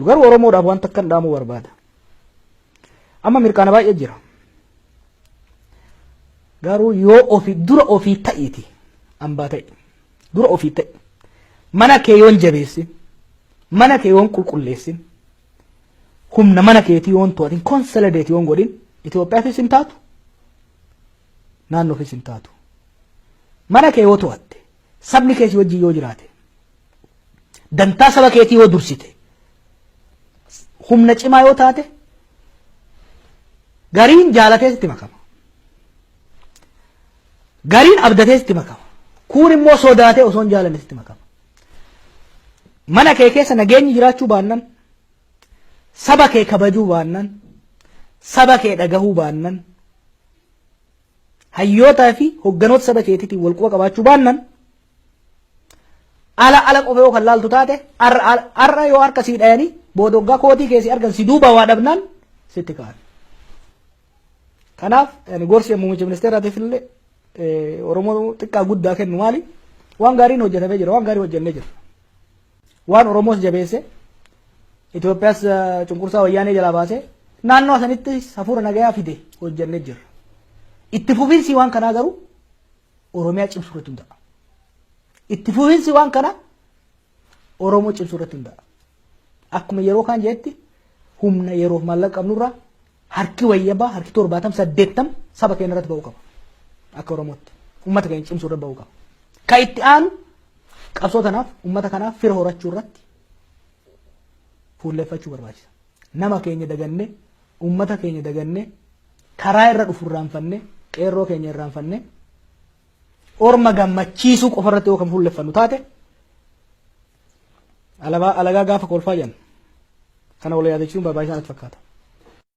Garuu Oromoodhaaf wanta akkan dhaamuu barbaada. Amma mirqaana baay'ee jira. Garuu yoo ofii dura ofii ta'iiti ambaa ta'i. Dura ofii ta'i. Mana kee yoon jabeessin, mana kee yoon qulqulleessin, humna mana keetii yoon to'atin, consolidate yoon godhin, Itoophiyaafis hin taatu, naannoofis hin taatu. Mana kee yoo to'atte, sabni kee si wajjin yoo jiraate, dantaa saba keetii yoo dursite, humna cimaa yoo taate, gariin jaalatee sitti makama. Gariin abdatee sitti makama. Kuun immoo sodaatee osoo hin jaalanne sitti makama. Mana kee keessa nageenyi jiraachuu baannan, saba kee kabajuu baannan, saba kee dhagahuu baannan, hayyootaa fi hogganoota saba keetiitiin wal quba qabaachuu baannan, ala ala qofa yoo kan laaltu taate, har'a yoo harka sii dhayanii booda waggaa kootii keessi argan si duuba waa dhabnaan sitti ka'an. Kanaaf ani gorsi muummicha ministeeraatiif illee Oromoo xiqqaa guddaa kennu maali? Waan gaariin hojjetamee jira, waan gaarii hojjennee jira. Waan Oromoos jabeesse, Itoophiyaas cunqursaa wayyaanee jalaa baasee naannoo sanitti hafuura nagayaa fide hojjennee jirra. Itti fufiinsi waan kanaa garuu Oromiyaa cimsuu irratti hundaa'a. Itti fufiinsi waan kanaa Oromoo cimsuu irratti hundaa'a. Akkuma yeroo kaan jedhetti, humna yeroof maallaqa qabnurraa harki wayyabaa, harki 70, 80 saba keenya irratti ba'uu qaba. Akka Oromootti uummata keenya cimsuu irratti ba'uu qaba. Kan itti aanu qabsoo tanaaf, uummata kanaaf fira horachuu irratti fuulleffachuu barbaachisa. Nama keenya dagannee, uummata keenya dagannee, karaa irra dhufu irraanfannee, qeerroo keenya irraanfannee, orma gammachiisuu qofa irratti yoo kan fuulleffannu taate, alagaa gaafa kolfaa jenna. Kana wal yaadachiisuun barbaachisaa natti fakkaata.